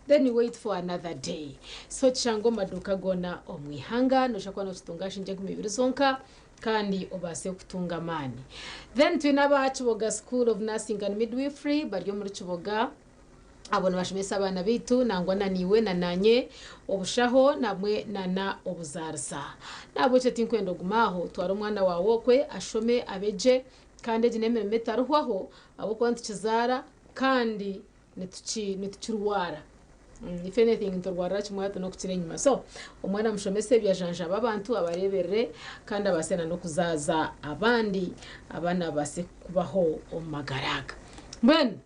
Then you wait for another day. So kishangwe omu maduuka goona omu ihanga, noija kuba nokitunga aha shilingi 2000 zonka kandi obaase kutunga amaani. Then twine aba Kiboga School of Nursing and Midwifery bari omuri Kiboga. Abo nibashomesa abaana baitu nangwa na naiwe na naanye obushaho namwe na na obuzaarisa. Nahabwekyo tinkwenda ogume aho, twara omwana waawe okwe ashome abe gye kandi egi n'emirimo etarihwaho ahabw'okuba nitukizaara kandi nitukirwara. If anything niturwarira kimwe hati n'okukira enyima. So omwana mushomese ebyo ajanjaabe abantu abareeberere kandi abaase na n'okuzaaza abandi abaana babaase kubaho omu magara aga. Mbwenu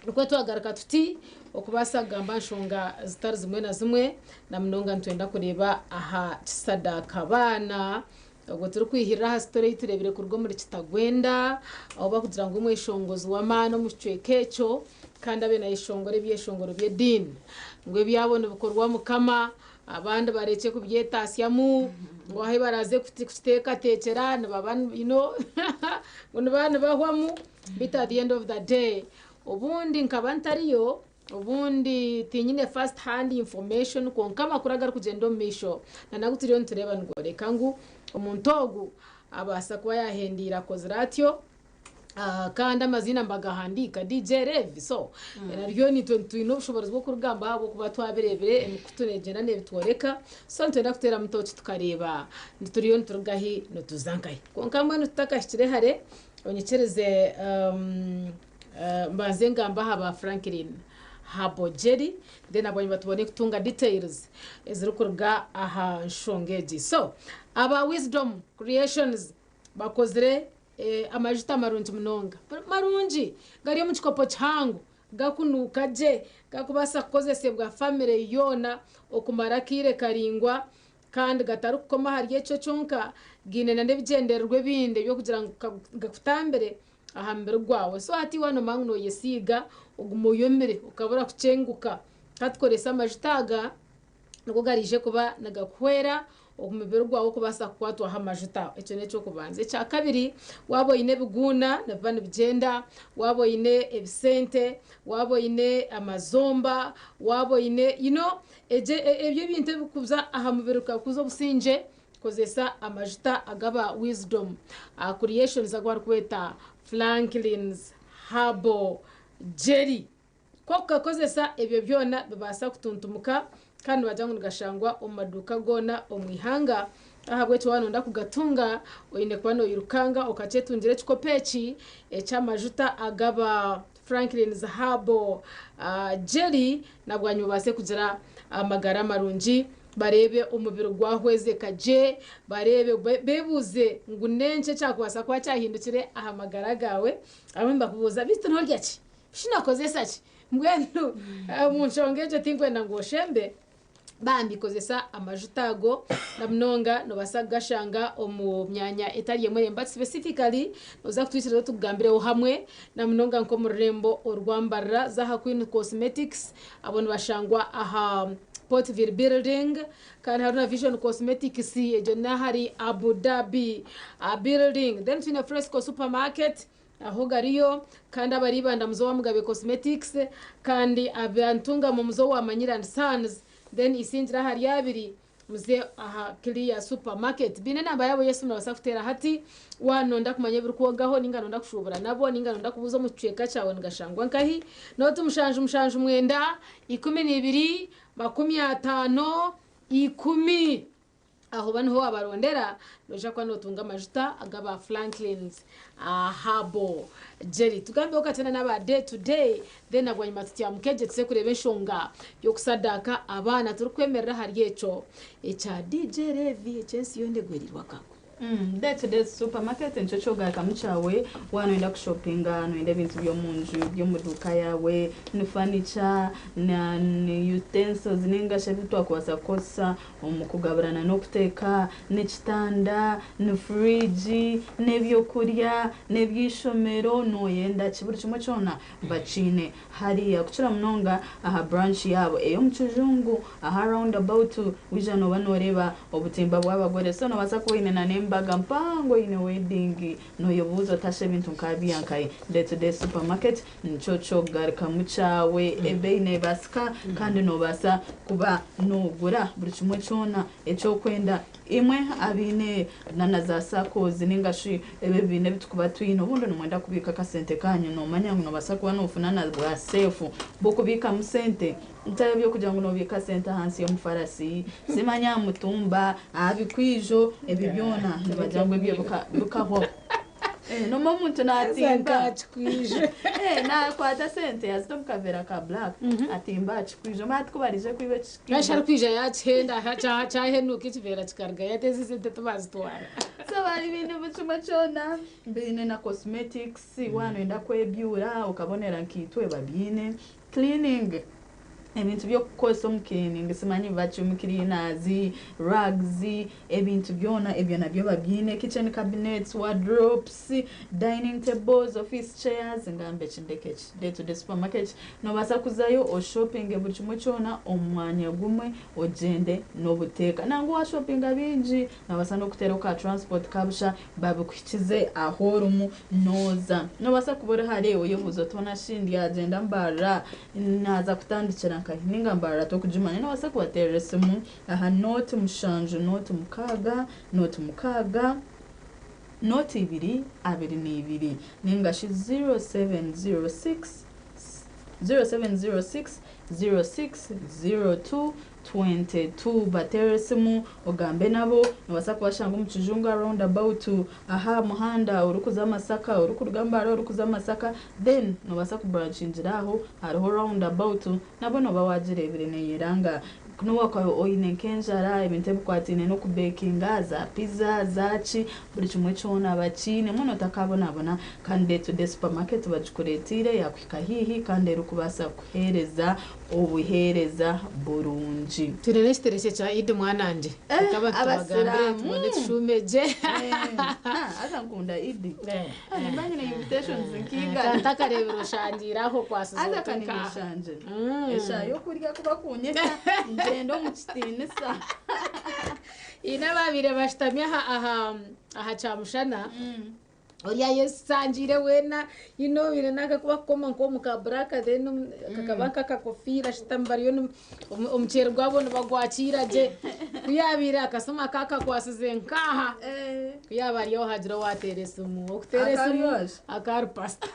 Nikwo twagaruka tuti okubaasa kugamba nshonga zitari zimwe na zimwe, na munonga nitwenda kureeba aha kisadaaka baana. Obwo turikwihirira aha sitore ei tureebire kuruga omuri Kitagwenda, ahu barikugira ngu omweshongozi w'amaani omu kicweka ekyo kandi abe nayeshongora ebyeshongoro by'ediini. Ngu ebyabo nibikorwa Mukama, abandi barekye kubyetaasyamu, ngu ahu baraaze kukiteekateekyera nibaba you know ngu nibaba nibahwamu. Beitu at the end of the day obundi nkaba ntariyo, obundi tinyine first hand information kwonka amakuru agarikugyenda omu maisho na n'agu turiyo nitureeba nigoreka ngu omuntu ogu abaasa kuba yahendeire akozire atyo kandi amaziina nibagahandiika DJ Rev so naryo nitwe twine obushoboorozi bw'okurigamba ahabw'okuba twabireebire emikutu negyenda nebitworeka so nitwenda kuteeramu tooki tukareeba turiyo nituruga hi nituza nkahi. Kwonka mbwenu tutakahikire hare Onyikirize mbanze ngambe aha ba Franklin Herbal Jelly then abwanyima tubone kutunga details ezirikuruga aha nshonga egi. So aba Wisdom Creations bakozire amajuta marungi munonga, marungi gari omu kikopo kihango gakunuuka gye gakubaasa kukozesebwa family yoona okumara akaire karaingwa Kandi gatarikukoma ahari ekyo kyonka, gaine na n'ebigyendererwa ebindi eby'okugira ngu gakutambire aha mubiri gwawe. So hati waaba noomanya ngu nooyesiiga, ogume oyomire okabura kukyenguka. Hati koresa amajuta aga nigo garaije kuba nigakuhwera omubiri gwawe kubaasa kukwatwaho amajuta. Ekyo n'eky'okubanza. Ekyakabiri, waaba oine ebiguuna nibiba nibigyenda, waaba oine ebisente, waaba oine amazomba, waaba oine you know Egyo ebyo ebintu ebikuza aha mubiri bikakuza obusingye, kozesa amajuta agaba Wisdom Creations agu barikweta Franklin's Herbal Jelly. Ku orikugakozesa ebyo byona bibaasa kutuntumuka kandi nibagira ngu nigashangwa omu maduuka goona omu ihanga. Ahabw'ekyo waaba nooyenda kugatunga oine kuba noirukanga okakyetungira ekikopo eki eky'amajuta agaba Franklin's Herbal Jelly na bwanyima obaase kugira amagara marungi, bareebe omubiri gwahwezeka gye, bareebe bebuuze ngu n'enki ekyakubaasa kuba kyahindukire aha magara gaawe. Abamwe nibakubuuza beitu norya ki? Shi nokozesa ki? Mbwenu omu nshonga egyo tinkwenda ngu oshembe. Bambi kozesa amajuta ago na munonga nobaasa kugashanga omu myanya etari emwe n'emwe but specifically noza kutwikiriza tukugambireho hamwe na munonga nk'omu rurembo orwa Mbarara za aha Queen Cosmetics abo nibashangwa aha Portville building kandi hariho na Vision Cosmetics egyo n'ahari Abu Dhabi building then twine Fresco supermarket Aho gariyo kandi abari Ibanda muze owa Mugabe Cosmetics kandi aba Ntungamo muze owa Manyire and Sons then Isingiro ahari abiri muze aha Clear Super Market. Baine enamba yaabo y'esimu nobaasa kuteera hati waaba noyenda kumanya ebirikwogaho ninga noyenda kushuubura nabo ninga noyenda kubuuza omu kicweka kyawe nigashangwa nkahi. Nooti mushanju mushanju mwenda, 12, 50, 10. Aho ba niho wabarondera, noija kuba notunga amajuta agaba Franklin's Herbal Jelly. Tugambeho kakye na n'aba day to day, then na bwanyima tutyamuke gye tuze kureeba enshonga y'okusadaaka abaana turikwemerera ahari ekyo ekya DJ Levi eky'ensi yoona egwereirwe akagwe. Day to day supermarket nikyo kyogarukamu kyawe waaba noyenda kushopinga noyenda ebintu by'omunju by'omuduuka yaawe ni furniture na ni utensils ningashi ebi twakubaasa kukozesa Omu kugaburana n'okuteeka, n'ekitanda, ni furiigi, n'eby'okurya, n'eby'eishomero, nooyenda ki? Buri kimwe kyona bakiine hariya. Kukira munonga aha branch yaabo ey'omu Kijungu, aha round about, waija nooba nooreeba obutimba bw'abagore. So noobaasa kuba oine na n'embaga. embaga mpango oyine wedding noyebuuza oti hashi ebintu nkabiiha nkahi? Day to day supermarket nikyo kyokugarukamu kyawe ebeeyi nebaasika kandi nobaasa kuba nogura buri kimwe kyona eki okwenda. Imwe abaine na na za saccos ninga shi ebi ebibiina ebi turikuba twine obundi nimwenda kubiika akasente kanyu nomanya ngu nobaasa kuba nofuna na bwa seefu bw'okubiikamu sente Ntayo eby'okugira ngu noobiika sente ahansi y'omufarasi, simanya aha mutumba, aha bikwijo, ebyo byona nibagira ngu ebyo bikahwaho. Noomanya omuntu naatimba, naakwata sente yazita omu kaveera ka black atimba aha kikwijo, omanya hati ku baraije kwiba ekikwijo. Kandi shi arikwija yaakihenda, kyahenuuka ekiveera kikarugayo ati ezi sente tibaazitwara. So bari baine buri kimwe kyona, baine na cosmetics, waaba nooyenda kwebyura okabonera nkaitwe babiine. Cleaning, ebintu by'okukozesa omu cleaning simanyi vacuum cleaners, rugs, ebintu byona ebyo nabyo babyine, kitchen cabinets, wardrobes, dining tables, office chairs, ngambe ki ndeke ki, day to day supermarket nobaasa kuzayo oshopinge buri kimwe kyona omu mwanya gumwe ogyende n'obuteeka. Nangwa washopinga bingi nobaasa n'okuteeraho ka transport ka busha babikuhikize ahu orimu Nooza. Noobaasa kuba ori hare oyebuuze oti hoona shi ndyagyenda mbarira naaza kutandikira nkahi nainga mbarira tokugimanya. Noobaasa kubateerera esimu aha nooti mushanju nooti mukaaga nooti mukaaga nooti ibiri abiri na ibiri nainga shi 0706 0706 06 02 22 Bateere esimu ogambe nabo, nobaasa kubashanga omu Kijunga round about aha muhanda orikuza Masaka, orikuruga Mbale orikuza Masaka then nobaasa kuburanshingira aho hariho round about nabwo noba wagireebire neyeranga. Nobu wakuba oine nk'enjara ebintu ebikwataine n'okubekinga za pizza zaaki buri kimwe kyona bakiine mbwenu otakabonabona kandi Day to Day supermarket bagikureteire yakuhika haihi kandi erikubaasa kuheereza obuheereza burungi. Twine n'ekiterekye kya Idi mwanangye. Eh, Reka abantu tubagambire Abasiraamu. tubone tushuume gye. Eh, haza nkunda Idi. Ah, nimba nyine invitations nkiigana. Ka ntakareebire oshangiire aho okwasize Haza oti ka nkaha. ninyeshangira. Eshaaha y'okurya ku bakunyeta ngyenda omu kitiinisa. Haine abaabaire bashutami aha aha aha kyamushana. Ori ayesangiire weena you know oine n'akakuba kukoma nk'omu ka black then kakaba nk'akakofiira ashutami bariyo omuceeri gwabo nibagwakiira gye. Ku yaabaire akasimu aka akakwasize nk'aha, ku yaaba ari aho hagira owaateera esimu. Okuteera esimu akaba ari pasita.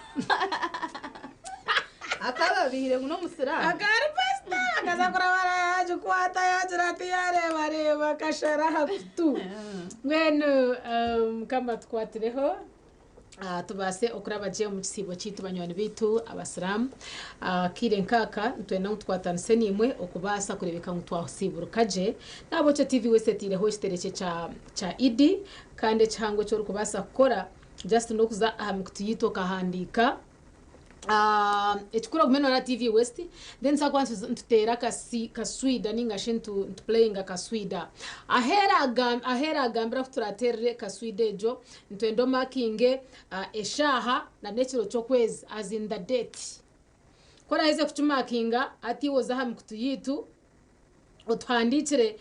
Akababaire ngu n'omusiraamu. Akaba ari pasita akaza kuraba yaagikwata yaagira ati yaareebareeba akashara aha kutu. Mbwenu Mukama atukwatireho tubaase okuraba gye omu kisiibo kyaitu banywani baitu abasiraamu. Akaire nk'aka nitwenda ngu tukwatanise naimwe okubaasa kureebeka ngu twasiiburuka gye. N'ahabw'ekyo TV West etaireho ekiterekye kya Idi kandi ekihango eki orikubaasa kukora just n'okuza aha mikutu yaitu okahandiika Ekikuru ogume noreeba TV West then nituza kuba nituteera kaswida ninga shi nitupureyinga kaswida. Ahu eragambire ahu turateerere kaswida egyo nitwenda omakinge eshaaha n'ekiro ky'okwezi as in the date. Ku oraheze kukimakinga hati iwe oze aha mikutu yaitu otuhandiikire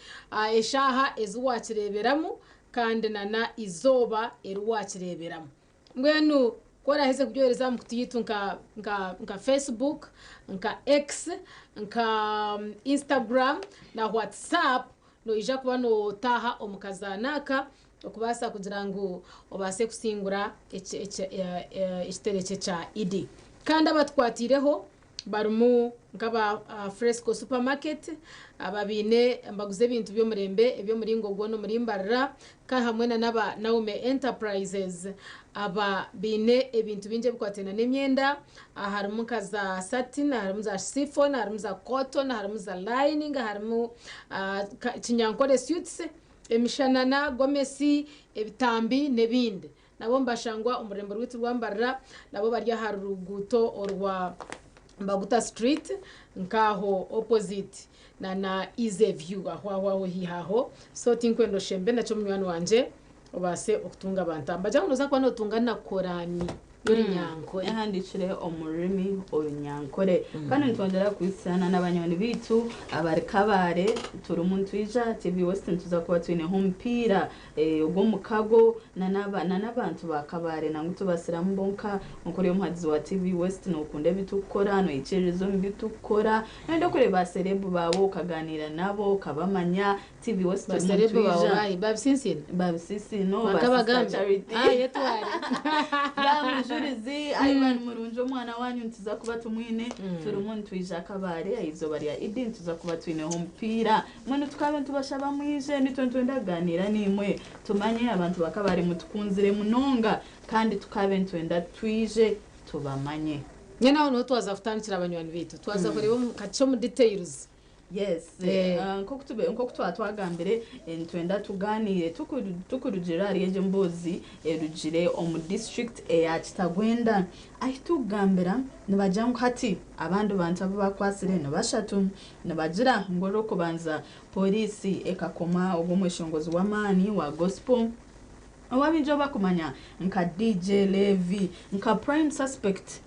eshaaha ezi wakireeberamu kandi na n'eizooba eri wakireeberamu. Mbwenu ku oraaheze kubyohereza aha mikutu yaitu nka nka nka Facebook, nka X, nka Instagram na WhatsApp, noija kuba nootaaha omu kazaano aka okubaasa kugira ngu obaase kusingura eki eki ekiterekye kya Idi. Kandi abatukwatiireho Barimu nk'aba Fresco Supermarket aba baine nibaguza ebintu by'omurembe eby'omuringo gwona omuri Mbarara kandi hamwe na n'aba Naume Enterprises aba baine ebintu bingi ebikwataine n'emyenda harimu nka za satin, harimu za chiffon, harimu za cotton, harimu za lining, harimu kinyankore suits, emishanana, gomesi, ebitambi n'ebindi. Nabo nibashangwa omu rurembo rwaitu rwa Mbarara, nabo bari aha ruguuto orwa Mbaguta Street nk'aho opposite na na Easy View aho aho aho haihi aho. So tinkwenda oshembe nakyo munywani wangye obaase okutunga abantu aba. Nibagira ngu nooza kuba nootunga na Korani. y'Orunyankore. Ehandiikire omu rurimi Orunyankore. Kandi nitwongyera kuhitsana n'abanywani baitu abari Kabale, turimu nitwija TV West nituza kuba twineho omupiira ogw'omukago na n'abantu ba Kabale nangwa tubasiramu bonka. Nka ori omuhagizi wa TV West nokunda ebi turikukora, noikiririza omu bi turikukora, noyenda okureeba ba serebu baawe okaganiira nabo okabamanya, TV West turimu Baserebu bawe nitwija. bahi? Babisinsine? Babisisino, ba Sister Bakabagambe? Charity. Ah, yetware. Ba Mujurizi, Ivan Murungi omwana wanyu nituza kuba tumwine, turimu nitwija Kabale aha izooba rya Idi nituza kuba twineho omupiira. Mbwenu tukaaba nitubashaba mwije nitwe nitwenda kuganiira naimwe tumanye abantu ba Kabale mutukunzire munonga kandi tukaaba nitwenda twije tubamanye. Mbwenu aho niho twaza kutandikira banywani baitu, twaza kureeba omu kakye omu details. Yes, nk'oku tube nk'oku twaba twagambire nitwenda tugaaniire tukurugirira ahari egyo emboozi erugire omu district eya Kitagwenda. Ahi tukugambira nibagira ngu hati abandi bantu abu bakwatsire ni bashatu. Nibagira ngu orw'okubanza pooriisi ekakoma ogwo omweshongozi w'amaani wa gospel, Ou abaingi ou bakumanya nka DJ Levy nka prime suspect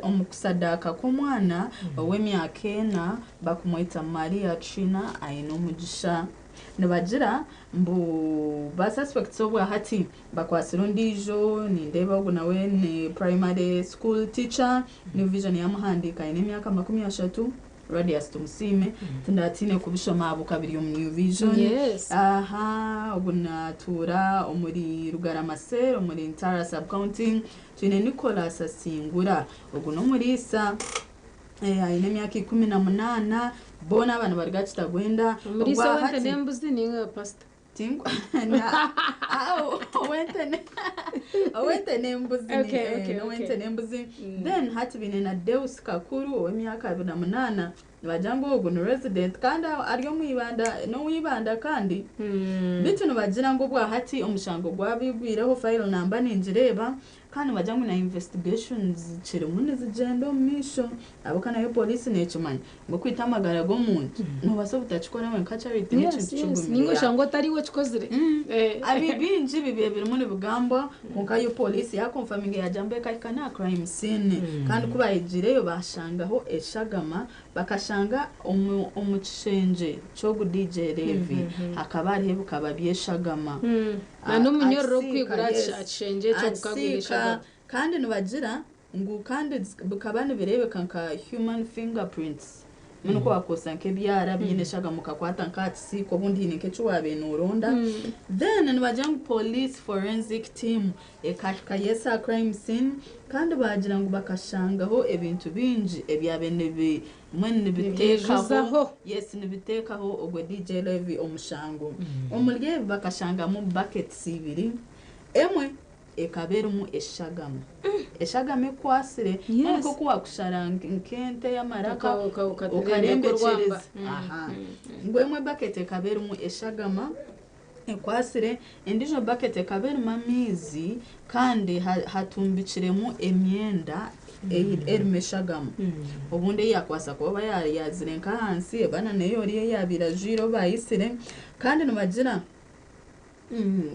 omu kusadaaka kw'omwana ow'emyaka ena bakumweta Maria Trina Ainomugisha. Nibagira mbu ba suspects obwahati bakwatsire ondiijo nindeeba ogu nawe ni primary school teacher, New Vision yamuhandiika aine emyaka 30. Radius Tumusiime, tindatiine kubishoma ahabw'okuba biri omu New Vision. Aha, ogu natuura omuri Rugarama Cell omuri Ntara Sub-County. Twine Nicholas Asingura, ogu n'omuriisa aine emyaka 18. Boona aba nibaruga Kitagwenda. Omuriisa ow'ente n'embuzi ninga pasita? Ow'ente n'embuzi n'ow'ente n'embuzi. Then hati baine na Deus Kakuru ow'emyaka 28 nibagira ngu ogu ni resident kandi ari omu Ibanda n'ow'Ibanda kandi. Beitu nibagira ngu obwahati omushango gwabaigwireho file number ningireeba Kandi nibagira ngu na investigations zikirimu nizigyenda omu maisho ahabw'okuba nayo police nekimanya ngu okwita amagara g'omuntu nobaasa obutakikora wenka Charity n'ekintu Yes, ninga kigumire. oshange otari iwe okikozire. Abi bingi bibaire birimu nibigambwa kwonka yo police ya confirminga yagira ngu ekahika n'aha crime scene kandi ku bahigireyo bashangaho eshagama bakashanga omu omu kishengye ky'ogu DJ Levi hakaba hariho ebikaba by'eshagama. Na n'omunyororo ogukwigura aha kishengye ekyo gukagwire eshagama. Kandi nibagira ngu kandi bikaba nibireebeka nka human fingerprints. Mbwenu ku waakukozesa nk'ebyara biine eshagama okakwata nk'aha kisiika obundi haine nk'eki waabaire nooronda. Then nibagira ngu police forensic team ekahika yes aha crime scene kandi baagira ngu bakashangaho ebintu bingi ebyabaire nibi Mbwenu nibiteekaho, Nibyijuzaho. yes, nibiteekaho ogwo DJ Levy omushango. Omuri ebi bakashangamu buckets ibiri, emwe ekaba erimu eshagama. Eshagama ekwatsire, mbwenu nk'oku waakushara nk'ente y'amaraka okarembekyereza. Aha. Ngu emwe bucket ekaba erimu eshagama ekwatsire, endiijo bucket ekaba erimu amaizi kandi hatumbikiremu emyenda erimu eshagama. Obundi ei yaakubaasa kuba oba yaazire nk'ahansi eba na n'ei oriya ei yaabaire ajwaire ou baayitsire. Kandi nibagira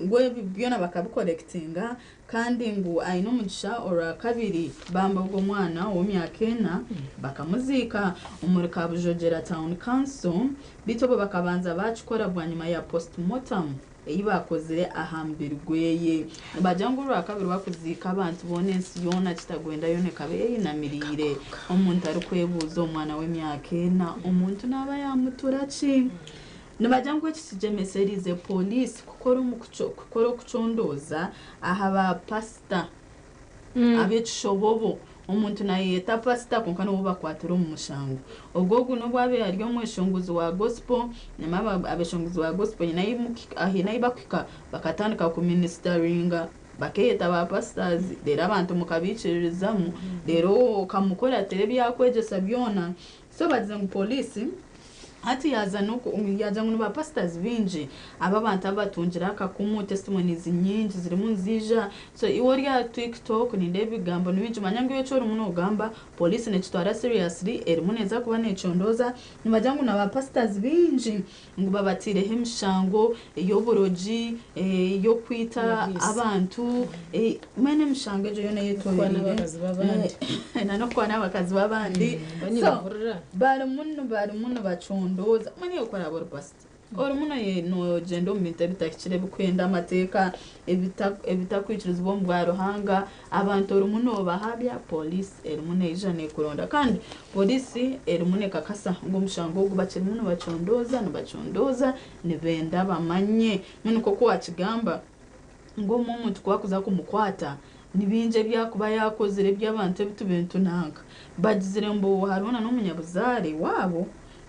ngu ebi byona bakabikorekitinga Kandi ngu aine omugisha orwakabiri bambi ogwo omwana ow'emyaka ena bakamuziika omuri Kabujogera Town Council beitu obwo bakabanza bakikora bwanyima ya postmortem ei bakozire aha mubiri gweye. Nibagira ngu orwakabiri bakuziika abantu boona ensi yoona Kitagwenda yoona ekaba eyeyinamiriire omuntu arikwebuuza omwana w'emyaka ena omuntu naaba yamutura ki? Nibagira ngu eki kigyemeseriize pooriisi kukora okucondooza aha ba pasita ab'ekishobobo. Omuntu nayeyeta pasita kwonka nibo bakwatire omu mushango ogu. Ogu n'obu abaire ari omweshongozi wa gospel, nyuma abeshongozi ba gospel haine ahu bakuhika bakatandika kuminisitaringa bakeyeta ba pasitazi reero abantu Hati yaaza n'oku yaagira ngu ni ba pastors baingi abu abantu abu batungire akakumu, testimonies nyingi zirimu niziija. So iwe ori aha TikTok nindeeba ebigambo ni bingi manya ngu iwe eki orimu noogamba police nekitwara seriously erimu neeza kuba necondooza. Nibagira ngu na ba pastors baingi ngu babateireho emishango ey'oburogi, ey'okwita Ey'obwisi. abantu, mbwenu emishango egyo yoona N'okukwana eyetoreire abakazi b'abandi. na n'okukwana abakazi b'abandi. Mba So nibahurira. barimu barimu nibacondooza. Mbwenu iwe ku oraabe ori pasita orimu nogyenda omu bintu ebitahikire ebirikwenda amateeka ebitakwikirizibwa omu bwa Ruhanga, abantu orimu noobahabya, pooriisi erimu neija neekuronda. Kandi pooriisi erimu neekakasa ngu omushango ogu bakirimu nibacondooza nibacondooza nibenda bamanye. Mbwenu nk'oku waakigamba ngu omwe omuntu ku barikuza kumukwata ni bingi ebi arikuba yaakozire eby'abantu ebi tubaire nitunanka. Bagizire ngu hariho n'omunyabuzaare waabo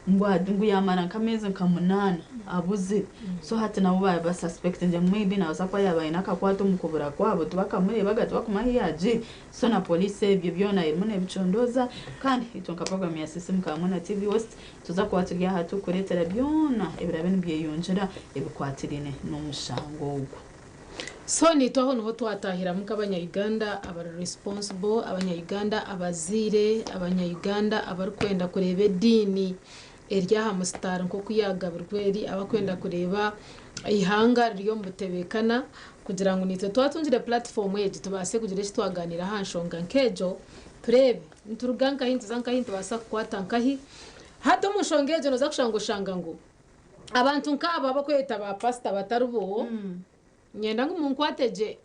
ngu yaamara nk'ameezi nka munaana abuzire. So hati nabo baasuspectinze ngu maybe naabaasa kuba yaaba aine akakwate omu kubura kwabo tibakamureebaga tibakumanya ahu yaagiire. So na pooriisi ebyo byona erimu neebicondooza kandi itwe nka program ya Sisimuka hamwe na TV West tuza kuba turi aha turikureetera byona ebiraabe nibyeyongyera ebikwatiraine n'omushango ogu. So nitwe aho niho twatahiramu nk'abanya-Uganda abari responsible, abanya-Uganda abazaire, abanya-Uganda abarikwenda kureeba ediini eri aha musitaari nk'oku yaagabirwe eri, abarikwenda kureeba eihanga riri omu butebeekana kugira ngu naitwe twatungire platform egi tubaase kugira eki twagaaniira aha nshonga nk'egyo tureebe nituruga nkahi nituza nkahi nitubaasa kukwata nkahi. Hati omu nshonga egyo nooza kushanga oshanga ngu abantu nk'abo abarikweyeta ba pasita batari bo, Niinyenda ngu munkwate gye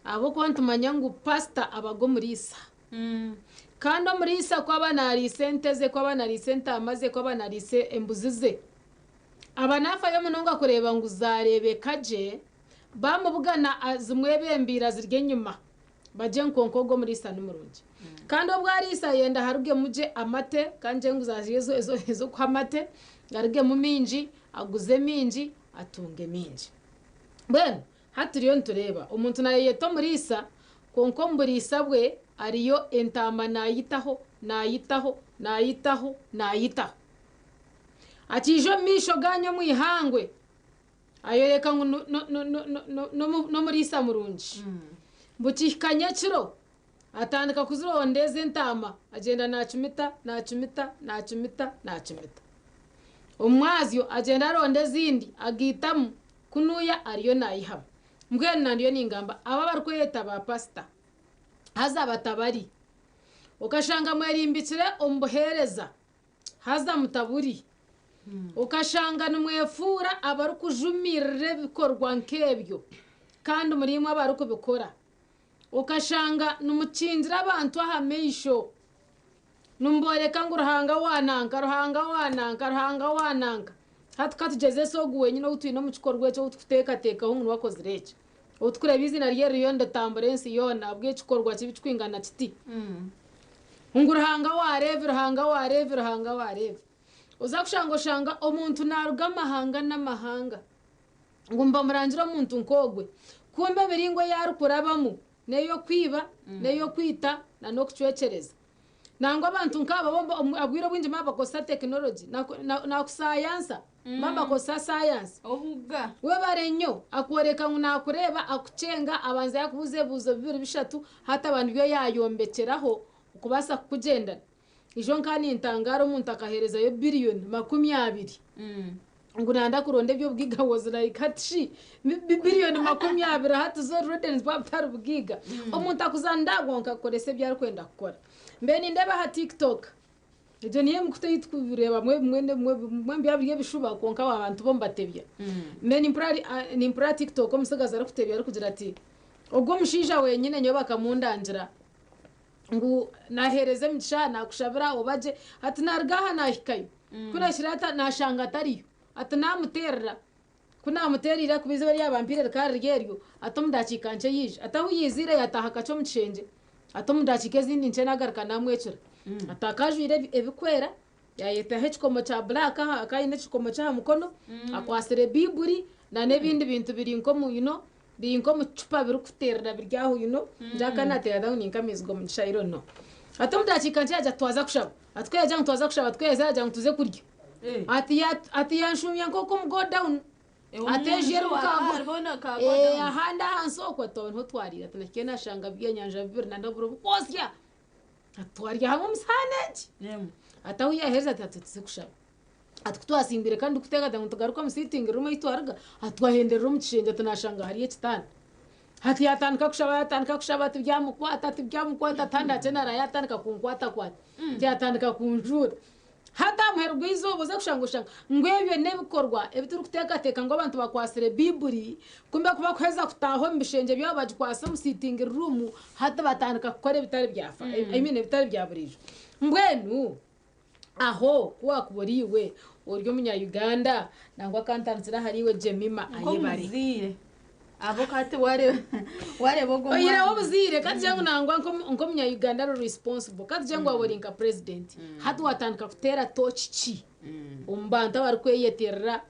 ahabw'okuba nitumanya ngu pasita abaga omuriisa. Kandi omuriisa ku aba naariisa ente ze, ku aba naariisa entaama ze, ku aba naariisa embuzi ze, aba naafayo munonga kureeba ngu zaareebeka gye, baamubugana zimwebembeire aziri enyima, bagye ngu kwonka ogu omuriisa ni murungi. Kandi obu ariisa ayenda harugemu gye amate, ka ngire ngu zaaba ziri ez'okuha amate, garugemu maingi, aguze maingi, atunge mingi. Mbwenu hati turiyo nitureeba omuntu naayeyeta omuriisa, kwonka omu buriisa bwe ariyo entaama naayitaho, naayitaho, naayitaho, naayitaho. Akiija omu maisho gaanyu omu ihangwe, ayoreka ngu n'omuriisa murungi. Bukihika nyekiro, atandika kuzironda ezi entaama, agyenda naacumita, naacumita, naacumita, naacumita. Omu mwazyo agyenda aronda ezindi agaitamu, kunuya ariyo naihamu. Mbwenu na ndiyo ningamba abo abarikweyeta ba pasita haza batabari, okashanga mwerimbikire omu buheereza haza mutaburi, okashanga nimwefuura abarikujumirira ebikorwa nk'ebyo kandi muri imwe abarikubikora, okashanga nimukingira abantu aha maisho nimubooreka ngu Ruhanga wa nanka, Ruhanga wa nanka, Ruhanga wa nanka. Hati ka tugyezese ogu wenyine ou twine omu kikorwa eki ou turikuteekateekaho ngu niwe akozire eki. Ou turikureeba eiziina rye ririyo niritambura ensi yoona ahabw'ekikorwa kibi kirikwingana kiti. Ngu Ruhanga wa Leevi, Ruhanga wa Leevi, Ruhanga wa Leevi. Oza kushanga oshanga omuntu naaruga amahanga n'amahanga ngu nibamurangire omuntu nk'ogwe. Kumbe emiringo ei arikurabamu n'ey'okwiba, n'ey'okwita n'okucwekyereza. Nangwa abantu nk'abo bo obwire obwingi baba nibakozesa tekinologi nakusayansa, baba nibakozesa sayansi. Obuga. Webare nnyo akworeka ngu nakureeba, akukyenga, abanza yakubuuza ebibuuzo bibiri bishatu hati aba nibyo yayombekyeraho okubaasa kukugyendana. Ijo nka nintangaara omuntu akaheerezayo biriyoni 20 ngu nayenda kuronda eby'obugaiga was like hati shi biriyoni 20 hati zo already nibuba butari bugaiga. Omuntu akuza ndagwa nkakukoresa ebi arikwenda kukora. Mbwenu nindeeba aha TikTok, egyo niyo emikutu ei turikureebamu ebimwe n'ebimwe, ebimwe nibiba biri ebishuba kwonka abantu bo nibatebya. Mbwenu nimpurira aha TikTok omutsigazi arikutebya arikugira ati ogwo omushaija wenyine nyowe bakamundangira ngu naaheereza emigisha, naakushabira oba gye. Ati naaruga aha naahikayo, ku naahikire ati naashanga atariyo. Ati naamuteerera, ku naamuteereire ahakuba eizooba eri yaabampaire rikaba riri eryo, ati omu dakiika nkye yaija. Ati ahu yaiziire yaataaha kakye omu kishengye, ati omu dakiika ezindi nkye naagaruka naamwecura. Ati akaba ajwaire ebirikwera, yaayetaho ekikomo kya black aha, akaba aine ekikomo ky'aha mukono, akwatsire Baiburi n'ebindi bintu biri nk'omu you know, biri nk'omu kicupa birikuterera biri aho you know njaaka nateera ngu ninka amaizi g'omugisha I don't know. Hati omu dakiika nkye yaagira ati twaza kushaba, ati ku yaagira ngu twaza kushaba twaheza yaagira ngu tuze kurya. Ati ati yanshumya nk'oku omu godown. Ati enju erimu ka ahandi ahansi okwo ati twaba niho twariire. Ati nahika nashanga ebyenyanja bibiri na n'oburo bukwosya. Ati twarya hamwe omu sihaani egi. Ati ahu yaaherize ati hati tuze kushaba. Ati ku twasimbwire kandi ndikuteekateeka ngu tugaruke omu sitting room ei twaruga, ati twahenderera omu kishengye ati naashanga hariyo ekitanda. Hati yaatandika kushaba yaatandika kushaba ati byamukwata ati byamukwata ati handi hakye naarara yaatandika kunkwatakwata ati yaatandika kunjuura. Hati aha muheru gw'eizooba oze kushanga oshanga ngu ebyo n'ebikorwa ebi turikuteekateeka ngu abantu bakwatsire Baiburi, kumbe ku bakuheza kutaaha omu bishengye byabo bagikwatsa omu sitting room hati batandika kukora ebitari bya I mean ebitari bya buriijo. Mbwenu Aho ku waakuba ori iwe ori omunya-Uganda, nangwa ka ntandikire ahari iwe Jemima Ayebare. Nk'omuzaire, ahabw'okuba hati waareeba ogwo Oyihireho mwana. obuzaire, ka tugire ngu nangwa nk'omunya-Uganda ori responsible, ka tugire ngu waaba ori nka purezidenti, hati waatandika kuteera tooki ki omu bantu abarikweyeterera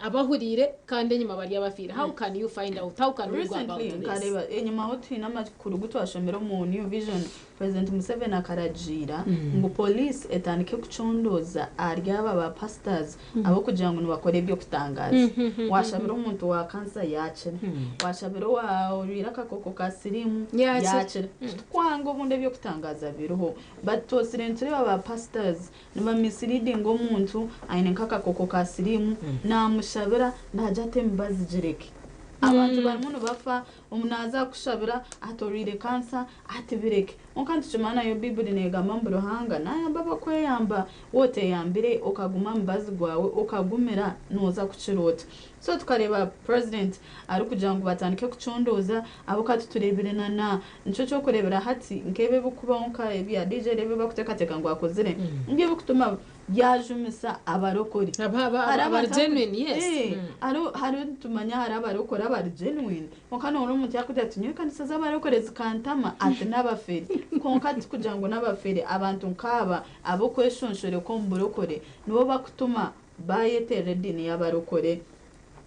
abahuriire kandi enyima bari abafiire? How can you find out? How can we go about Recently this? nkareeba enyimaho twine amakuru gu twashomire omu New Vision, President Museveni akaragiira ngu police etandike kucondooza ahari aba ba pastors abarikugira ngu nibakora eby'okutangaaza. Washabira omuntu wa cancer yakira, washabira orwaire akakooko ka siriimu yakira. Titukwanga obundi eby'okutangaaza biriho but twosire nitureeba ba pastors Niba misleadinga omuntu aine nk'akakooko ka siriimu namushabira nagira ati emibazi gireke. Abantu barimu nibafa omu naaza kukushabira ati orwaire cancer ati bireke. Kwonka nitukimanya nayo Baiburi negamba ngu Ruhanga nayamba abakweyamba waaba oteyambire okaguma aha mubazi gwawe okagumira noza kukira ota. So tukareeba president arikugira ngu batandike kucondooza ahabw'okuba titureebire na na Nikyo ky'okureebera hati nk'ebi ebirikubaho nka ebya DJ ebi bakuteekateeka ngu akozire nibyo ebirikutuma byajumisa abarokore. Hariho abari genuine, yes. Hariho nitumanya hariho abarokore abari genuine kwonka nohurira omuntu yakugira ati nyowe ekanisa z'abarokore zikantama ati n'abafere. Kwonka tikugira ngu n'abafere, abantu nk'aba ab'okweshonshoreka omu burokore nibo bakutuma bayeterera ediini y'abarokore.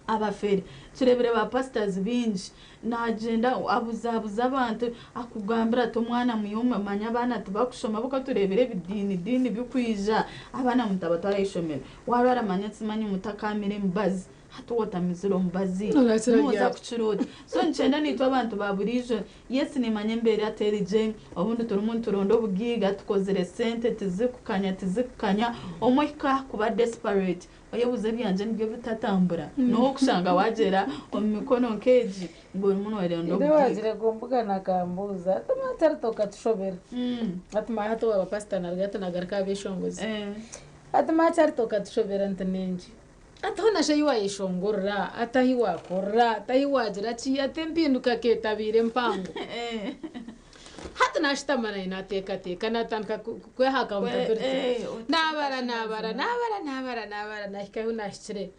Abafere turebire ba pastors baingi nagyenda abuzabuza abantu akugambira ati omwana muyombe manya abaana tibakushoma ahabw'okuba turebire ebidiini diini bikwija abaana mutabatwara ah'eishomero warwara manya timanya mutakamira emibazi hati watamizire omubazi noza kukira ota so nikyenda naitwe abantu ba buriijo yes nimanya embeera teri gye obundi turimu nituronda obugaiga tukozire sente tizikukanya tizikukanya omwe ohika ahakuba desperate Oyebuuze ebyangye nibyo bitatambura n'owokushanga wagyera omu mikono nk'egi ngu orimu noronda Reero obugaiga. wagira ngu mbugana akambuuza ati maatari tokatushobera ati maahe hati waaba pasita naruga ati nagaruka aha byeshongozi ati maatari tokatushobera nti ningi ati hoona shi ahi wayeshongorera ati ahi wakorera ati ahi wagira ki ati empinduka ketabaire mpango Hati naashutama naanye naateekateeka, naatandika kweha accountability. Naabara, naabara, naabara, naabara, naabara, naahika ahu naahikire.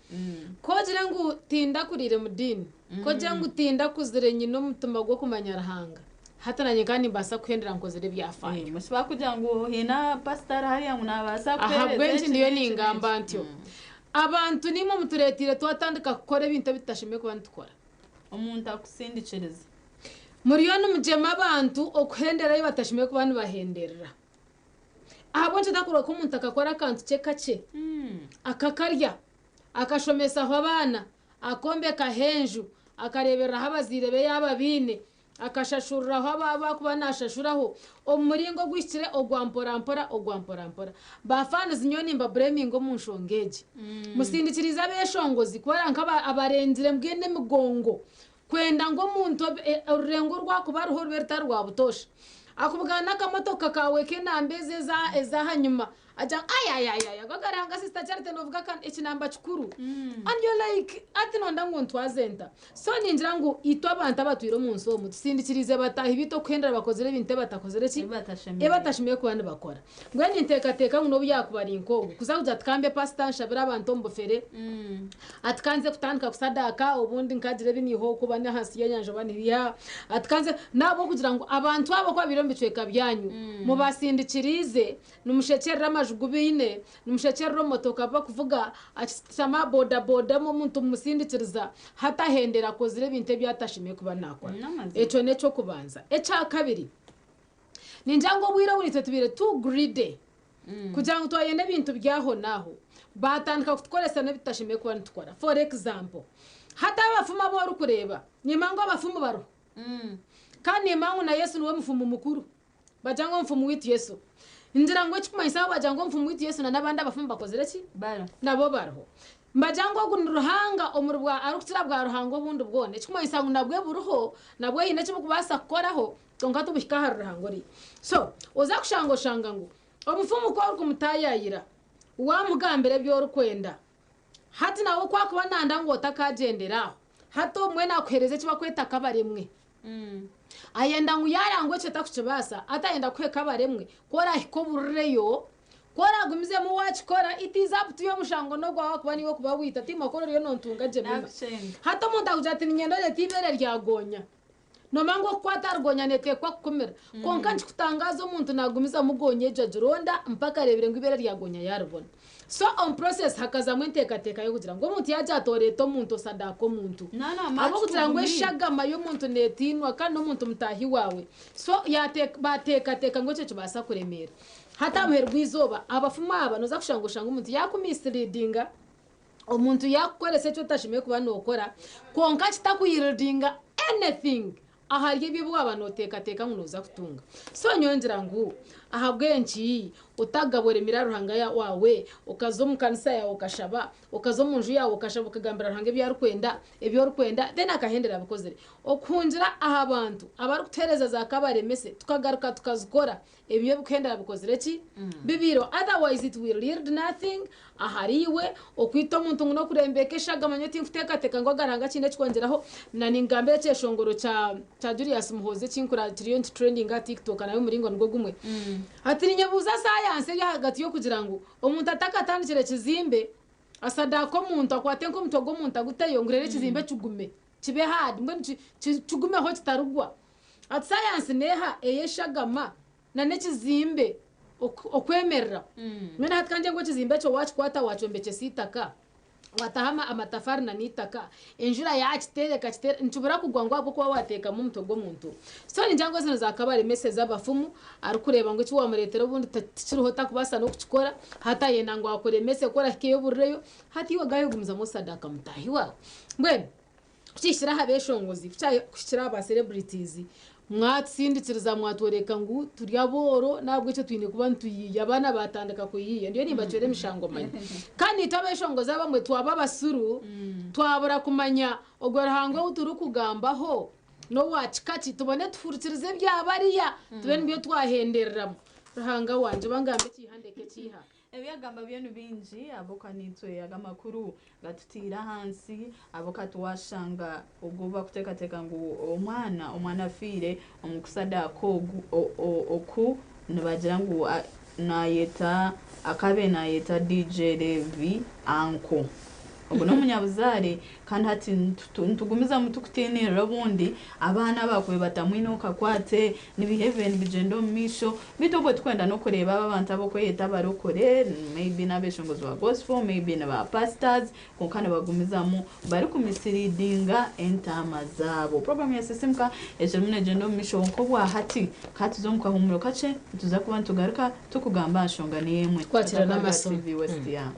Ku ogire ngu tindakuriire mu diini, ku ogire ngu tindakuzire nyine omutima gw'okumanya Ruhanga, hati naanye nkaba nimbaasa kuhendera nkozire ebyafaayo. Mushi bakugira ngu haine pasita ari hariya ngu naabaasa kukuheereza Ahabw'enki eki ndiyo n'eki n'eki. ningamba ntyo? Abantu niimwe mutureeteire twatandika kukora ebintu ebi tutashemereire kuba nitukora. Omuntu akusindikiriza. Muriyo nimugyema abantu okuhendera ei batashemereire kuba nibahenderera. Ahabw'enki otakureeba ku omuntu akakora akantu kye kakye, akakarya, akashomesaho abaana, akombekaho enju, akareebereraho abazaire be yaaba abaine, akashashuriraho abu arikuba naashashuraho omu muringo oguhikire ogwa mporampora ogwa mporampora. Ba fans nyowe nimbabureminga omu nshonga egi. Musindikiriize abeeshongozi kubara nk'abarengire mbwenu emigongo Kwenda ngu omuntu orurengo oru akuba ariho rube rutari rwa butoosha. Akubugana n'akamotoka kaawe k'enamba ezi ez'ahanyima agira ngu ayayayaya ago akaranga Sister Charity noovuga ekinamba kikuru and you're like hati noyenda ngu ntwaze nta? So ningira ngu itwe abantu abatwire omu nsi omu tusindikiriize bataahi baitu okuhendera bakozire ebintu ebi batakozire ki? Ebi batashemereire kuba nibakora. Mbwenu ninteekateeka ngu n'obu yaakuba ari nk'ogwo, kuza kugira ati ka mbe pasita nshabire abantu omu bufere, ati ka nze kutandika kusadaaka obundi nkagira ebi niiha oku oba n'ahansi y'enyanja oba nibiiha, ati ka nze. N'ahabw'okugira ngu abantu abo ku babaire omu bicweka byanyu, mubasindikiriize, nimushekyerera amaju gu baine, nimushekyerera omu motoka bu barikuvuga, akishutama aha bodaboda omuntu mumusindikiriza, hati ahendera akozire ebintu ebi atashemereire kuba naakora. Ekyo n'eky'okubanza. Ekyakabiri. Ningira ngu obwire obu naitwe tubaire too greedy. Kugira ngu twayenda ebintu by'ahonaaho, baatandika kutukoresa n'ebi tutashemereire kuba nitukora. For example, hati abafumu abu orikureeba, nimanya ngu abafumu bariho. Kandi nimanya ngu na Yesu niwe mufumu mukuru. Bagira ngu omufumu waitu Yesu. Ngira ngu ekikumanyisa abo bagira ngu omufumu waitu Yesu na n'abandi abafumu bakozire ki? Bariho. Nabo bariho. Nibagira ngu ogu ni Ruhanga omuri bwa arikukira bwa Ruhanga obundi bwona. Ekikumanyisa ngu nabwe buriho, nabwe haine eki burikubaasa kukoraho, kwonka tibuhika ahari Ruhanga oriya. So, oza kushanga oshanga ngu omufumu ku orikumutaayaayira, waamugambira ebi orikwenda, hati nawe ku akuba nanda ngu otakaagyendera aho, hati obumwe naakuheereza eki barikweta kabaremwe. Ayenda ngu yaarangwa ekyo takukibaasa, hati ayenda kukuha ekabaremwe, ku oraahike oburireyo, ku oraagumizemu waakikora, it is up to you omushango n'ogwawe ahakuba niiwe orikuba waita, tiimwe ku oriyo noontunga Jemima. Naakushenga. Hati omuntu akugira ati niinyenda oreete eibeere rya goonya. Noomanya ngu okukwata ahari goonya neeteekwa kukumira. Kwonka nikikutangaaza omuntu naagumizamu goonya egyo agironda mpaka areebire ngu eibeere rya goonya yaaribona. So omu process hakazamu enteekateeka y'okugira ngu omuntu yaagira ati oreete omuntu osadaake omuntu. Na na Ahabw'okugira ngu makikugumire. eshagama y'omuntu neetiinwa kandi n'omuntu mutaahi waawe. So yaate baateekateeka ngu ekyo kibaasa kuremeera. Hati aha muheru gw'eizooba abafumu aba nooza kushanga oshange omuntu yaakumisleadinga, omuntu yaakukoresa eki otashemereire kuba nookora, kwonka kitakuyieldinga anything ahari ebyo ebi waaba nooteekateeka ngu nooza kutunga. So nyowe ngira ngu ahabw'enki otagaba oremire ahari Ruhanga waawe, okaza omu kanisa yaawe okashaba, okaza omu nju yaawe okashaba okagambira Ruhanga ebi arikwenda, ebi orikwenda, then akahendera abikozire. Okuhungira aha bantu abarikutuheereza za kabaremese tukagaruka tukazikora, Ebyo ebikuhendera bikozire ki? Bibiireho. Otherwise it will yield nothing ahari iwe. Okwita omuntu ngu n'okurembeeka eshagama nyowe tinkuteekateeka ngu agaranga kiine ekikwongyeraho. Na ningambira ekyeshongoro kya kya Julius Muhoozi ekinkura kiriyo nikitrendinga aha TikTok nawe omuringo nigwo gumwe. Ati ninyebuuza sayansi eri ahagati y'okugira ngu omuntu atakatandikire kizimbe asadaake omuntu akwate nk'omutwe gw'omuntu aguteyo ngu reero ekizimbe kigume kibe hard mbwenu kigumeho kitarigwa. Ati sayansi neeha ey'eshagama na n'ekizimbe okwemereraho. Mbwenu hati kangire ngu ekizimbe ekyo waakikwata waakyombekyesa eitaka, waataho amatafaari na n'eitaka, enjura yaakiteera ekakiteera, nikibura kugwa ngu ahabw'okuba waateekamu omutwe gw'omuntu. So ningira ngu zinu zaakaba message z'abafumu, arikureeba ngu eki waamureetera obundi tikiriho takubaasa n'okukikora, hati ayenda ngu akuremese ku orahikeyo oburireyo, hati iwe gaayo ogumizamu osadaaka mutaahi waawe. Mbwenu Kukihikire aha beshongozi, kuhikire aha ba celebrities, mwatusindikiriza mwatworeka ngu turi abooro nahabwekyo twine kuba nituyiiya, abaana batandika kuyiiya, ndiyo nimbacwera emishango manya. Kandi itwe abeshongozi abamwe twaba abasiru, twabura kumanya ogwo Ruhanga ou turikugambaho n'owa kika ki, tubone tuhurikirize ebya bariya tube nibyo twahendereramu. Ruhanga wangye oba ngambe ekiiha ndeke ekiiha? Ebi agamba byo ni bingi ahabw'okuba naitwe aga amakuru gatutiire ahansi ahabw'okuba tiwashanga ogwo ou barikuteekateeka ngu omwana omwana afiire omu kusadaaka ogu oku nibagira ngu naayeta akabe naayeta DJ Levi Anko. Ogu n'omunyabuzaare kandi hati nitugumizamu tukutiinirira obundi abaana abaakubaire batamwineho kakwate nibiha ebibaire nibigyenda omu maisho beitu obwo tikwenda n'okureeba aba abantu ab'okweyeta abarokore maybe n'abeshongozi ba gospel maybe ni ba pastors kwonka nibagumizamu barikumisleadinga entaama zaabo. Puroguraamu ya Sisimuka ekirimu neegyenda omu maisho kwonka obwahati ka tuze omu kahuumuro kakye nituza kuba nitugaruka tukugamba aha nshonga niyo emwe. Tukwakira Otakarega n'amasomo. TV West ya.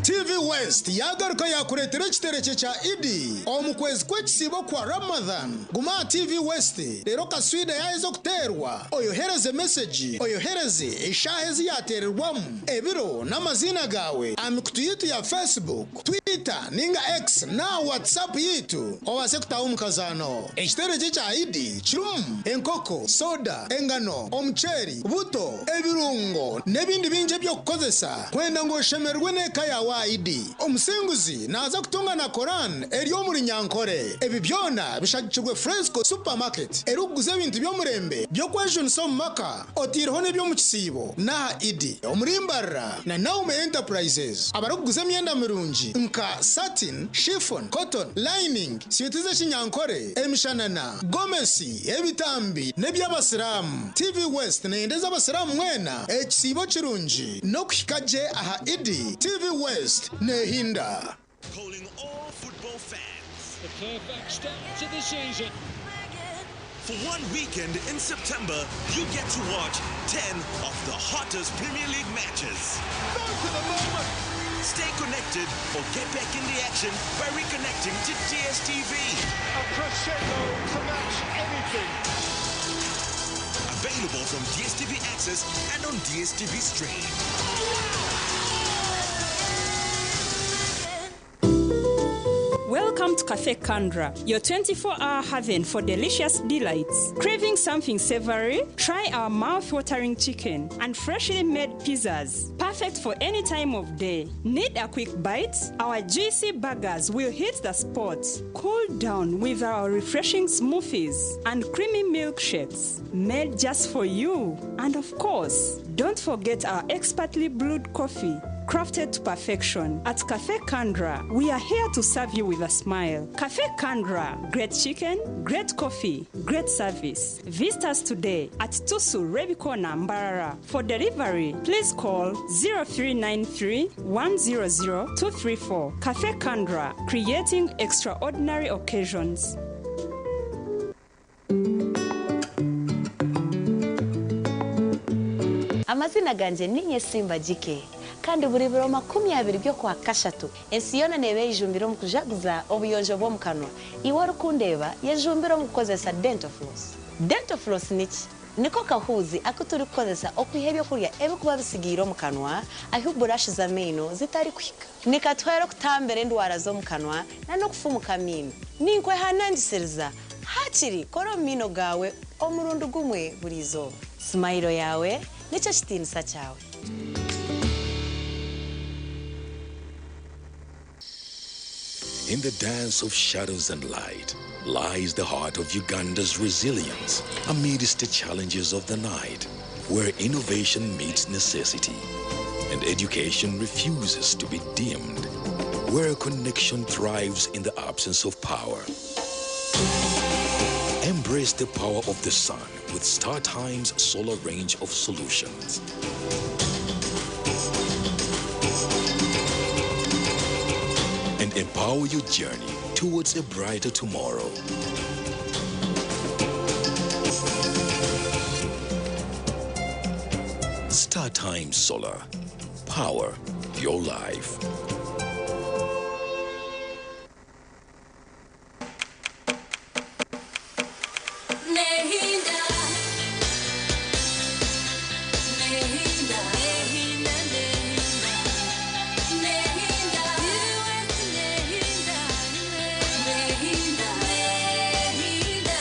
TV West. West yaagaruka yaakureetera ekiterekye kya Idi omu kwezi kw'ekisiibo kwa Ramadhan. Guma aha TV West reero kaswida yaaheza okuteerwa oyohereze mesegi oyohereze eshaaha ezi yaateererwamu, ebiro n'amaziina gaawe aha mikutu yaitu ya Facebook, Twitter ninga X n'aha WhatsApp yaitu obaase kutaaha omu kazaano. Ekiterekye kya Idi kirimu enkoko, soda, engano, omuceeri, buto, ebirungo n'ebindi bingi eby'okukozesa kwenda ngu oshemererwe n'eka yaawe aha Idi. Omusinguzi naaza kutunga na Koran eri omu Runyankore. Ebi byona bishagikirwe Fresco Supermarket erikuguza ebintu by'omurembe by'okwejunisa omu maka otaireho n'eby'omu kisiibo n'aha Idi omuri Mbarara na Naume Enterprises abarikuguza emyenda mirungi nka satin, chiffon, cotton, lining, Suuti z'ekinyankore, emishanana, gomesi, ebitambi, n'eby'Abasiraamu. TV West neyendeza Abasiraamu mwena ekisiibo kirungi n'okuhika gye aha Idi. TV West nehinda. Calling all football fans. The perfect start to the season. For one weekend in September, you get to watch 10 of the hottest Premier League matches. to the moment. Stay connected or get back in the action by reconnecting to DSTV. A crescendo to match anything. Available from DSTV Access and on DSTV Stream. Welcome to Cafe Kandra, your 24 hour haven for delicious delights. Craving something savory? Try our mouth watering chicken and freshly made pizzas. Perfect for any time of day. Need a quick bite? Our juicy burgers will hit the spot. Cool down with our refreshing smoothies and creamy milkshakes made just for you. And of course, don't forget our expertly brewed coffee crafted to perfection. At Cafe Kandra, we are here to serve you with a smile. Cafe Kandra, great chicken, great coffee, great service. Visit us today at Tusu Rebikona Mbarara. For delivery, please call 0393 100 234. Cafe Kandra, creating extraordinary occasions. Amazina gangye ninye Simba Jike kandi buri biro 20 by'okwa kashatu ensi yoona neeba eyejumbire omu kujaguza obuyonjo bw'omu kanwa. Iwe orikundeeba yejumbire omu kukozesa Dental Floss. Dental Floss niki? Niko kahuuzi aku turikukozesa okwiha ebyokurya ebirikuba bisigaire omu kanwa ahu burashi z'amaino zitarikuhika. Nikatuhwera okutambira endwara z'omu kanwa n'okufumuka amaino. Ninkwehanangisiriza hakiri kora omu maino gaawe omurundi gumwe buri izooba. Simayiro yaawe nikyo kitiinisa kyawe. In the dance of shadows and light lies the heart of Uganda's resilience amidst the challenges of the night, where innovation meets necessity and education refuses to be dimmed, where connection thrives in the absence of power. Embrace the power of the sun with StarTimes solar range of solutions. And empower your journey towards a brighter tomorrow. StarTimes Solar. Power your life. Nehinda. Nehinda. Nehinda, nehinda. Nehinda. Nehinda. Nehinda. Nehinda.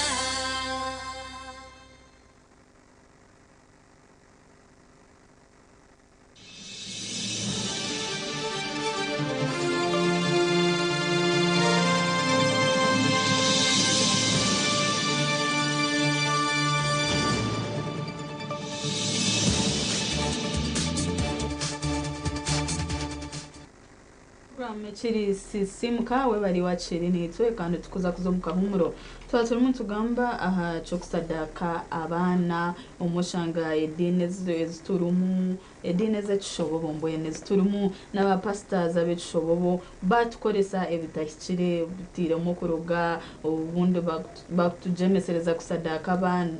Program ekiri sisimuka webari wakiri nitwe kandi tukuza kuza omu kahumuro. Twaba turimu nitugamba aha ky'okusadaka abaana, obumwe oshanga ediini ezi turimu, ediini ez'ekishobobo mbwenu ezi turimu n'aba pastors ab'ekishobobo batukoresa ebitahikire bitairemu okuroga, obundi bakutugyemesereza kusadaka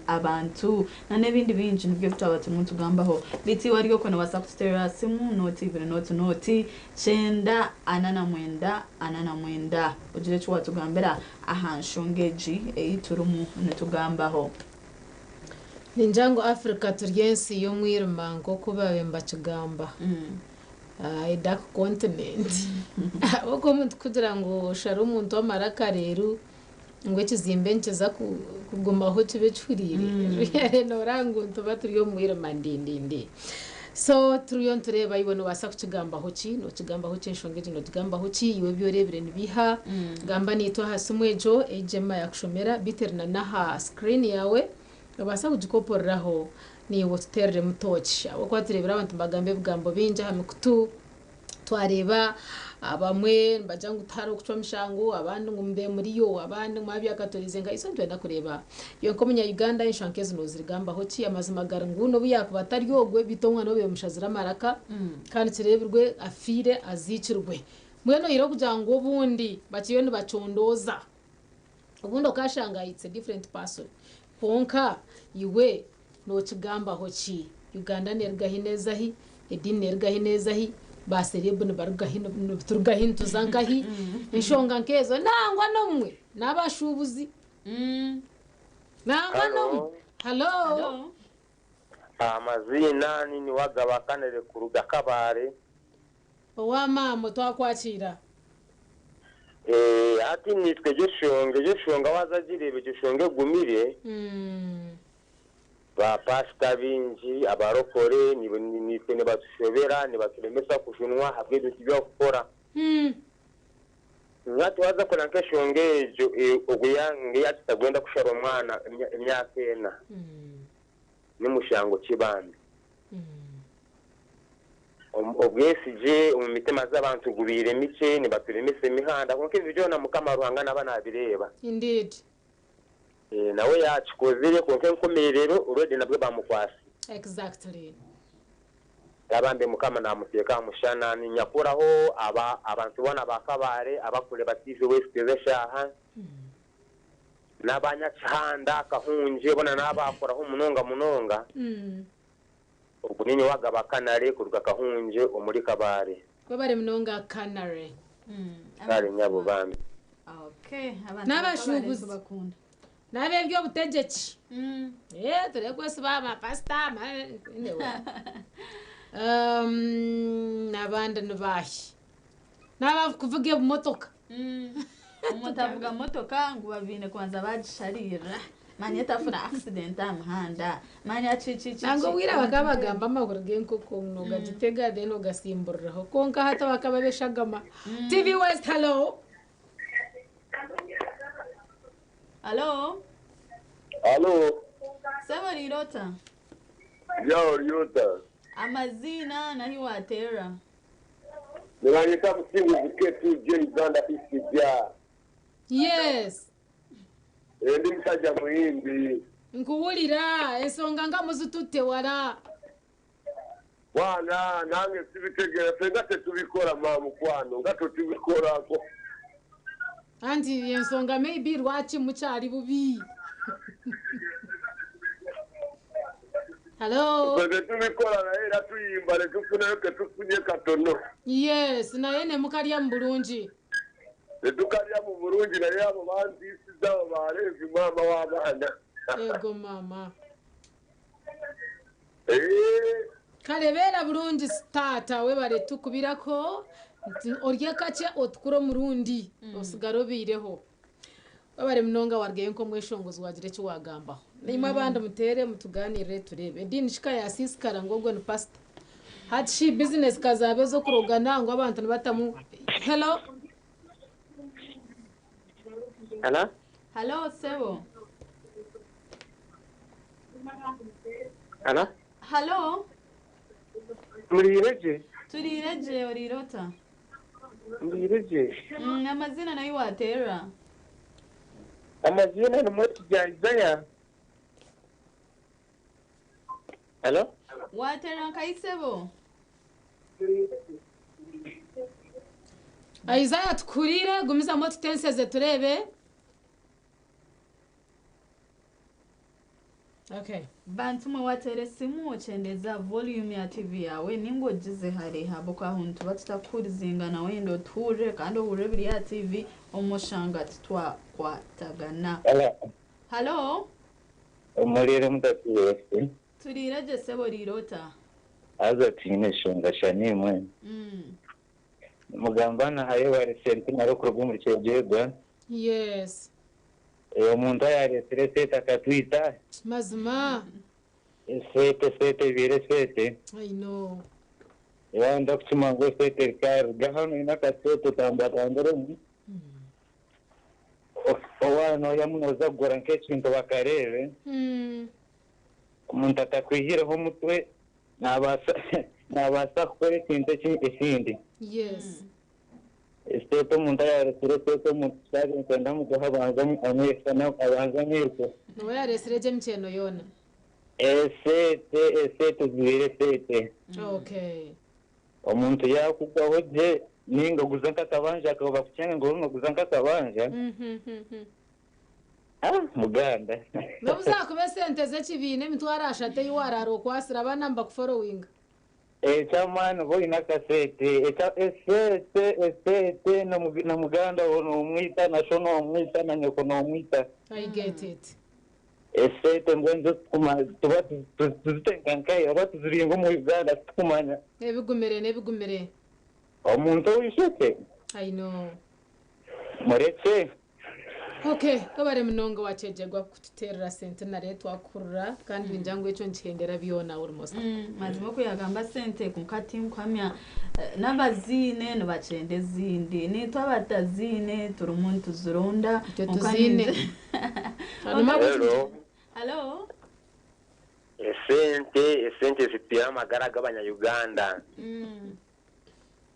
abantu n'ebindi bingi nibyo ebi twaba turimu nitugambaho. Beitu iwe ori okwo nobaasa kututeerera aha simu nooti ibiri nooti nooti kyenda ana na mwenda ana na mwenda ogire eki waatugambira aha nshonga egi ei turimu nitugambaho. Ningira ngu Africa turi ensi y'omwirima nk'oku baabaire nibakigamba, a dark continent. Ahabw'okuba omuntu kugira ngu oshare omuntu amaraka reero ngu ekizimbe nikiza kugumaho kibe kihuriire, noreeba ngu nituba turi omu mwirima ndindindi. So turiyo nitureeba iwe noobaasa kukigambaho ki? Nookigambaho ki enshonga egi noogigambaho ki? Iwe ebi oreebire nibiiha? Gamba naitwe aha simu egyo ei Gemma yaakushomera beitu eri n'aha screen yaawe. Noobaasa kugikoporeraho naiwe otuteereremu tooki. Ahabw'okuba tureebire abantu nibagamba ebigambo bingi aha mikutu. Twareeba abamwe nibagira ngu tihariho kucwa mishango, abandi ngu mube muriyo, abandi ngu mwabyakatorize nka itwe nitwenda kureeba iwe nk'omunya Uganda enshonga nk'ezi nozigambaho ki? Amazima gari ngu n'obu yaakuba atari ogwe beitu omwana we bamushazire amaraka kandi kireebirwe afiire aziikirwe. Mbwenu oihireho kugira ngu obundi bakiriyo nibacondooza. Obundi okashanga it's a different person kwonka iwe nokigambaho ki? Uganda nerugahi nezahi? Ediini nerugahi nezahi? Ba celeb nibarugahi niturugahi nituza nkahi? Enshonga nkezo nangwa nomwe nabashubuzi nangwa nomwe hallo. Amaziina ni Niwagaba Kanere kuruga Kabale. Owa maama twakwakira. Hati nitwe egyo shonga, egyo shonga waza gireeba egyo shonga egumire, ba pasita baingi, abarokore nitwe nibatushobera, nibaturemesa kujunwa ahabw'ebintu ebi barikukora. Hati waza kureba nk'eshonga egyo ogu eyatutagwenda kushara omwana emyaka ena, nimushango ki bambi? Obwesigye omu mitima z'abantu gubaire mikye, nibaturemesa emihanda, kwonka ebi byona Mukama Ruhanga naaba nabireeba. Indeed. Nawe yakikozire kwonka enkomerero already nabwe bamukwasire. Exactly. Bambi Mukama namuteeka aha mushana. Ninyakuraho aba abantu boona ba Kabale abakureba TV West ezi eshaaha, n'abanyakihanda, Kahungye boona nabakoraho munonga munonga. Ogu ninyowe Agaba Kanare kuruga Kahungye omuri Kabale. Webare munonga Kanare. Kare nyabo bambi. N'abashuubuzi n'ab'eby'obutegyeki. Eh, turebe kwesiba aba pasita anyway. Abandi ni baahi? N'abarikuvuga ebimotoka. Omuntu avuga motoka ngu babaine kubanza bagisharirira manya etafuna accident aha muhanda manya ki ki ki. Nangwa obwire bakaba bagamba amaguru g'enkoko ngu nogagitega then ogasimburiraho kwonka hati bakaba b'eshagama. TV West, hello. Hello. Halo. Sebo oriire ota? Ya ori ota? Amaziina nahi wateerera? Nibanyeta Musinguzi K2J Uganda East Gya. Yes. Ndi mushaija muhindi. Nkuwulira ensonga nga muzitutte wala. Bwana nange sibitegera ffe nga tetubikora ma mukwano nga totubikorako. Anti ensonga maybe lwaki mukyali bubi. Hello. Ffe tetubikora naye era tuyimba netufunayo ketufunye katono. Yes, naye nemukarya mu bulungi. Netukarya mu bulungi naye abo bantiisiza abo ba Levi maama w'abaana. Ego maama. Eh. Kale beera bulungi taata webale tukubirako orye kakye otukure omurundi osigare obaireho. Webare munonga warugayo nk'omweshongozi wagira eki wagambaho. Naimwe abandi muteere mutuganirire tureebe. Ediini shi ka yasiisikara ngu ogwo ni pasita. Hati shi bizinesi ka zaaba ez'okurogana ngu abantu nibatamu Hello. Hello. Hello sebo. Hello. Hello. Muriire gye? Turiire gye, oriire ota? Ndiire gye. Amazina nahi wateerera? Amazina ni Mwesigye Isaiah. Hello? Watera nkaisebo. Isaiah tukurire gumizamu otutenseze tureebe. Okay. Bantu mwe watera esimu okyendeza volume ya TV yawe ninga ogize hare habwokuba aho nituba tutakuhurizingana wenda otuhurire kandi ohurire ebiri aha TV omushanga titwakwatagana. Hello. Halo? Omurire mutatu wese. Turiire gye sebo oriire ota? Haza tiine enshonga shanimwe. Mugamba nahayo bari sente nari okuruga omuri Kyegegwa. Yes. Omuntu ayareetsire esente akatwita. Mazima. Esente esente ebiire esente. I know. Wayenda kukimanya ngu esente rikaruga hanu oine akasente otambatambiremu. Waaba noyamu nooza kugura nk'ekintu bakareebe. Omuntu atakwihireho omutwe nabaasa nabaasa kukora ekintu ekindi. Yes. Esente omuntu ayaresire esente omuntu kyabe nikyenda muguhe abanze amwise abanze amwise. Niwe yaresire egyo emikyeno yoona. Esente esente zibeire esente. Okay. Omuntu yakugwaho gye ninga oguza nk'akabanja kawe bakukyenge ngu orimu noguza nk'akabanja. Ah muganda. N'obu zaakuba esente z'ekibiina emitwaro ashatu ei waaraara okwatsire abaana nibakuforowinga. Eky'amaani oba oine akasente esente esente na muganda waawe noomwita na sho noomwita na nyoko noomwita. I get it. Esente mbwenu zo titukumanya tuba tuzitenka nkahi oba tuziringa omu Uganda titukumanya. Ebigumire n'ebigumire. Omuntu ow'eishokye. I know. Murekye. Ok webare munonga wakyegyerwa kututerera sente nare twakuhurira kandi ningira ngu ekyo nikihendera byona almost. Mazima oku yagamba sente kwonka tinkuhamya nabaziine nibakyenda ezindi naitwe abataziine turimu nituzironda Itwe kwonka tuziine. Hello. Hello. Esente esente zitwire amagara g'abanya Uganda.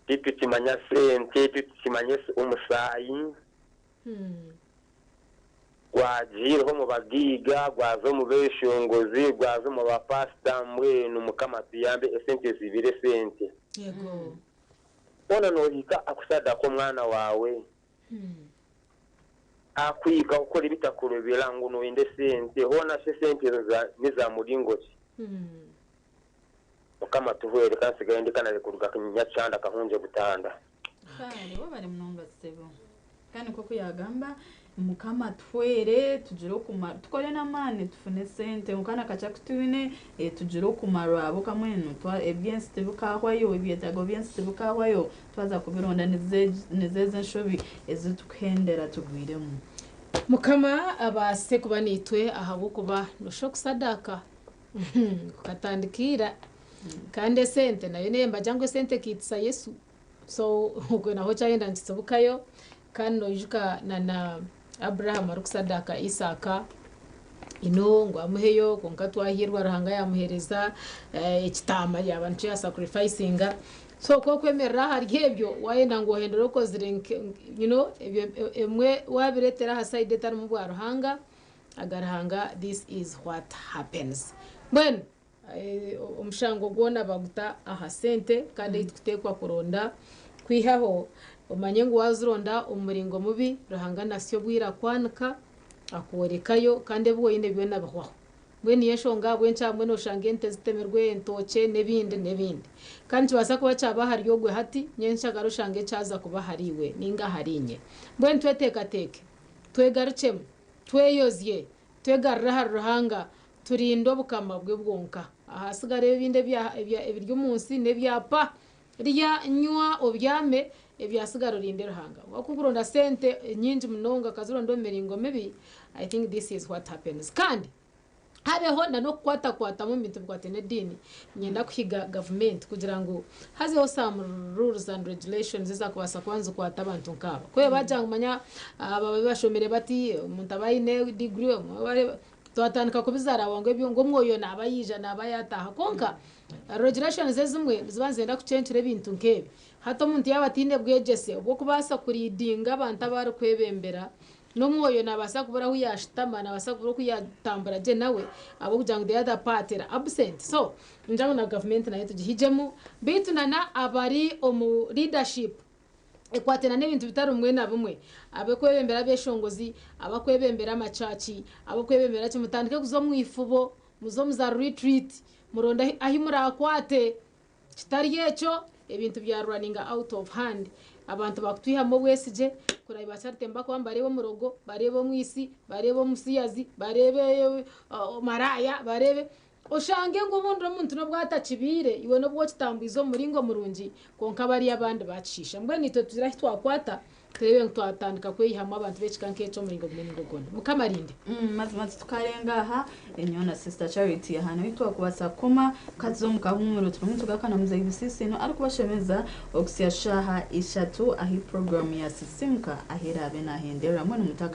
Titukimanya sente, titukimanya omusaayi. Gwagiireho omu bagaiga, gwaza omu beshongozi, gwaza omu bapaasita, mbwenu Mukama atuyambe esente zibire esente. Yego. Hoona nohika akusadaka omwana waawe, akuhika kukora ebitakurobera ngu noyenda esente, hoona shi esente ezo neza muringo ki? Mukama atuhwere ka nsigaye ndi kanare kuruga Nyakyanda Kahungye Butanda. Kare webare munonga sebo. Kandi nk'oku yagamba Mukama atuhwere tugire okumara tukore n'amaani tufune esente kwonka na kakye aku twine tugire okumarwa ahabw'okuba mbwenu eby'ensi tibikahwayo ebyetaago by'ensi tibikahwayo twaza kubironda nizo ezo enshobi ezi tukuhendera tugwiremu. Mukama abaase kuba naitwe ahabw'okuba nosha okusadaaka kukatandika ira kandi esente nayo neyembagira ngu esente ekaitisa Yesu so okwe naho kyayenda nikitsibukayo kandi noijuka na na Abraham arikusadaaka Isaaka ino ngu amuheyo kwonka twahiirwa Ruhanga yamuhereza ekitaama yaaba nikyo ya sacrificinga so ku okwemerera ahari ebyo wayenda ngu ohendere okozire you know ebyo ebimwe wabiretera aha side etarimu bwa Ruhanga aga Ruhanga this is what happens mbwenu Omushango gwona baguta aha sente kandi ei tukuteekwa kuronda. Kwihaho omanye ngu waazironda omu muringo mubi, Ruhanga nahitsya obwire akwanika, akworekayo kandi ebi oine byona bihwaho. Mbwenu niyo enshonga ahabw'enki ahamwe nooshanga ente zitemirwe, entookye n'ebindi n'ebindi. Kandi nikibaasa kuba kyaba ahari ogwe hati, nyenkyakare oshange kyaza kuba ahariiwe nainga ahariinye. Mbwenu tweteekateeke, twegarukyemu, tweyozye, Twegarure ahari Ruhanga, turinde obukama bwe bwonka. Ahasigara ebindi ebiri omu nsi n'ebya pa. Rya, nywa, obyame, ebyasigara orinde Ruhanga. Wakukuronda sente nyingi munonga okazironda omu miringo mibi, I think this is what happens. Kandi habeho na n'okukwatakwatamu omu bintu ebikwataine n'ediini, niinyenda kuhiga gavumenti kugira ngu hazeho some rules and regulations ezakubaasa kuba nizikwata abantu nkaaba. Ku bagira ngu manya aba bashomire bati, omuntu aba aine degree, twatandika kubizaara ngu ebyo ngu omwoyo naaba yaija naaba yaataaha. Kwonka regulations ezimwe niziba nizenda kucencura ebintu nk'ebi. Hati omuntu yaaba ataine bwegyese obw'okubaasa kuriidinga abantu abu arikwebembera, N'omwoyo nabaasa kubura ahu yashutama, nabaasa kubura oku yatambura gye nawe ahabw'okugira ngu the other part eri absent. So ningira ngu na gavumenti nayo tugihigyemu beitu na na abari omu leadership ekwatiraine n'ebintu bitari bimwe na bimwe, abakwebembera abeshongozi, abakwebembera amachachi, abakwebembera ki, mutandike kuza omu ifubo, muze omu za retreat, muronde ahu murakwate. Kitari ekyo, ebintu bya runninga out of hand. Abantu bakutwihamu obwesigye, kurahi ba Charity nibakuba nibareeba omurogo, bareebe omwitsi, bareebe omusiyazi, bareebe maraaya, bareebe. Oshange ngu obundi omuntu n'obu atakibaire, iwe n'obu okitambwize omu muringo murungi, kwonka bariya abandi bakishiisha. Mbwenu itwe tugire ahu twakwata, tureebe ngu twatandika kweyihamu abantu b'ekika nk'ekyo omuringo gumwe ninga ogundi. Mukama arinde. Mazima titukarenga aha, nyowe na Sister Charity aha niho twakubaasa kukoma, katuze omu kahuumuro turimu nitugaruka na Muzeeyi Busisino arikubashemeza okuhitsya shaaha ishatu ahu puroguraamu ya Sisimuka ahu eraabe naahenderera. Mbwenu mutaka.